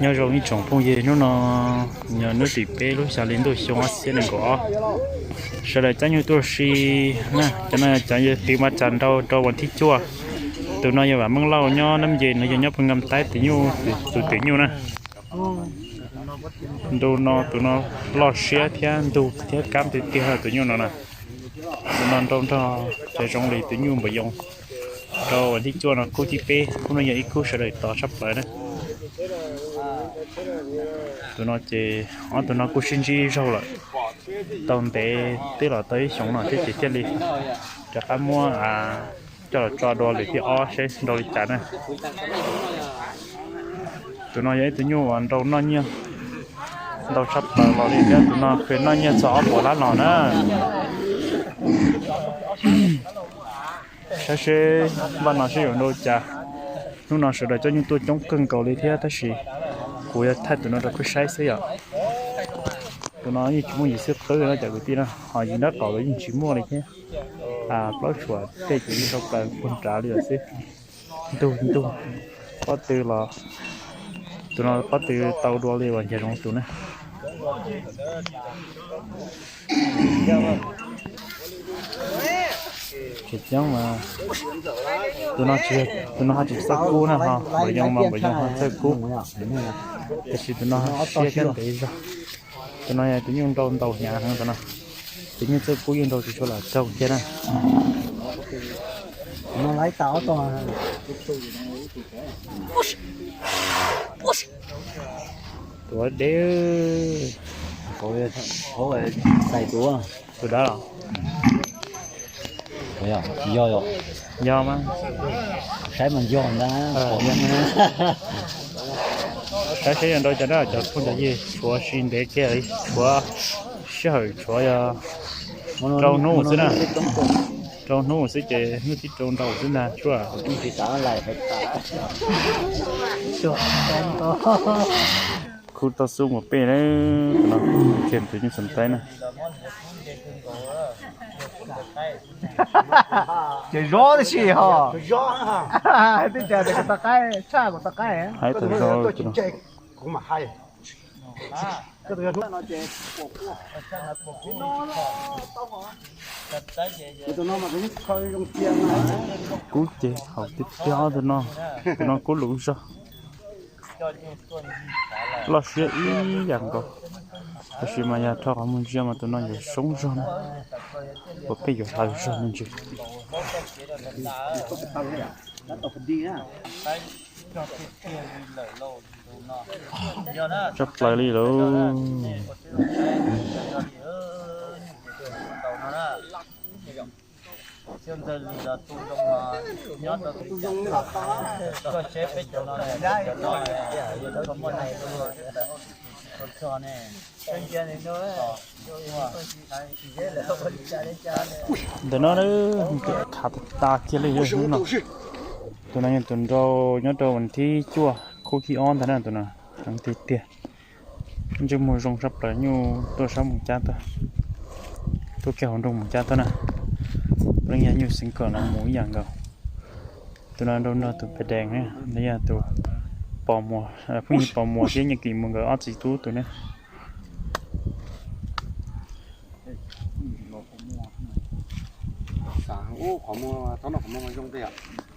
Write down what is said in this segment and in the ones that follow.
Nyob zoo ib tsoom phooj ywg, hnub no yog hnub tim peb lub xya hli ntuj xyoo ob txhiab nees nkaum ob. Sawv daws cab nyuj tuaj si na, cov no cov yog twv mas tsam nrau rau vas thib cuaj. Tus no yog Vam Meej Lauj nyob Nab Nce, no yog nyob Phu Nkam Taib tus nyuj, tus twm nyuj na. Ntu no tus no loj siab thiab ntug thiab kab tiag tiag tus nyuj no na. Tus no nrau nrog cov zoo li tus nyuj npam yoos rau vas thib cuaj no kub thib peb, kub no yog ib kub sawv daws tos tshaj plaws na. Tus no ces ob tug no kuj sib ntsib ib zaug lawm, tau ntev twb los tau ib xyoos no thiab ces thiaj li rov qab muab coj los tso dua lwm thib ob seb nrau li cas na. Tus no yog ib tug nyuj uas nrau noj nyiaj ntau tshaj plaws los li thiab, tus no khwv noj nyiaj txog ob puas lab los na. Saib seb npaj no seb yuav nrau cas. Hnub no sawv daws coj nyuj tuaj coob kawg nkaus li thiab tab sis kuv yuav thaij tus no rau peb saib xwb yom. Tus no yeej tsis muaj yim xwb qwb no cov kwv tij na, ho yim nraub qaum los yeej tsis muaj li thiab. Plaub tshuam tej ces yeej sau plaws puag nrad li lawm xwb. Ntug ntug, pob tw los, tus no pob tw tau dua li uas ncav zoov tus na. Tsis coob mas, tus no tsis, tus no ho tsis txawj kub na, ho npam yoos mas npam yoos ho txawj kub, tiam sis tus no siab thiab ntev zog. Tus no yog tus nyuj nrau ntau hnyav heev tus no, tus nyuj txawj kub yeej nrau tsis tshua lam raug thiab na. Tus no laiv tas ob tog. Tuav deb. Tus dab los? Tsis yog, yog mas. Saib mas yog ntag. Saib seb yog nrau cas dab, cov phooj cov ywg, tshuav tsis ntev kiag li, tshuav sij hawm tshuav yog rau hnub xwb na. Rau hnub xwb ces hnub thib rau nrau xwb ntag tshuaj. Khub toj xub mus pem na, tus no kiag tus nyuj Xas Taib na. Ces zov tib si ho. Twb cas tias kuv tau qaib, tshaj kuv tau qaib. Haib tau zov tus no. Kub ces haum tiag tiag tus no, tus no kub luv zog. Loj siab ib yam nkaus, tab sis mas yog rho qhov muag ntsia mas tus no yuav soob zog na, puas pheej yuav hlaws zog me ntsis. Tshaj plaws li lauj. Ntawm no khav tas tas kiag li no. Tus no yog tus nrau nyob rau vas thib cuaj khub thib ob ntag na, tus no heev tiag tiag. Ntsej muag zoo sab plaws, nyuj tuaj sab mus cab tuaj, tuaj kiag hauv nroog mus cab tuaj na. Leej yog nyuj xeev kom no mus ib yam nkaus. Tus no nrau nrog tus pes dees, ntawd yog tus pos muas, phooj ywg pos muas thiab nyiaj kim muas nkawd ob txiv tub tus na.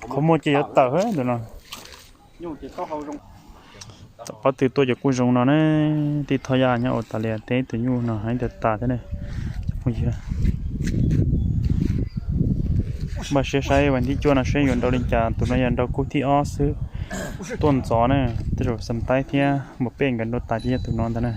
Qhov muag ces yuav tawm tus no. Tom pob tw tuaj ces kuj zoo no na, tij thoj yaj nyob Australia teb tus nyuj no heev tas tas thiab ne. Npaj siab saib vas thib cuaj no saib yuav nrau li cas, tus no yog nrau kub thib ob xwb. Tuaj ntxov na, tej zaum Xas Taib thiab Npam Pej nkawd nrau tas ces yog tus no ntag na.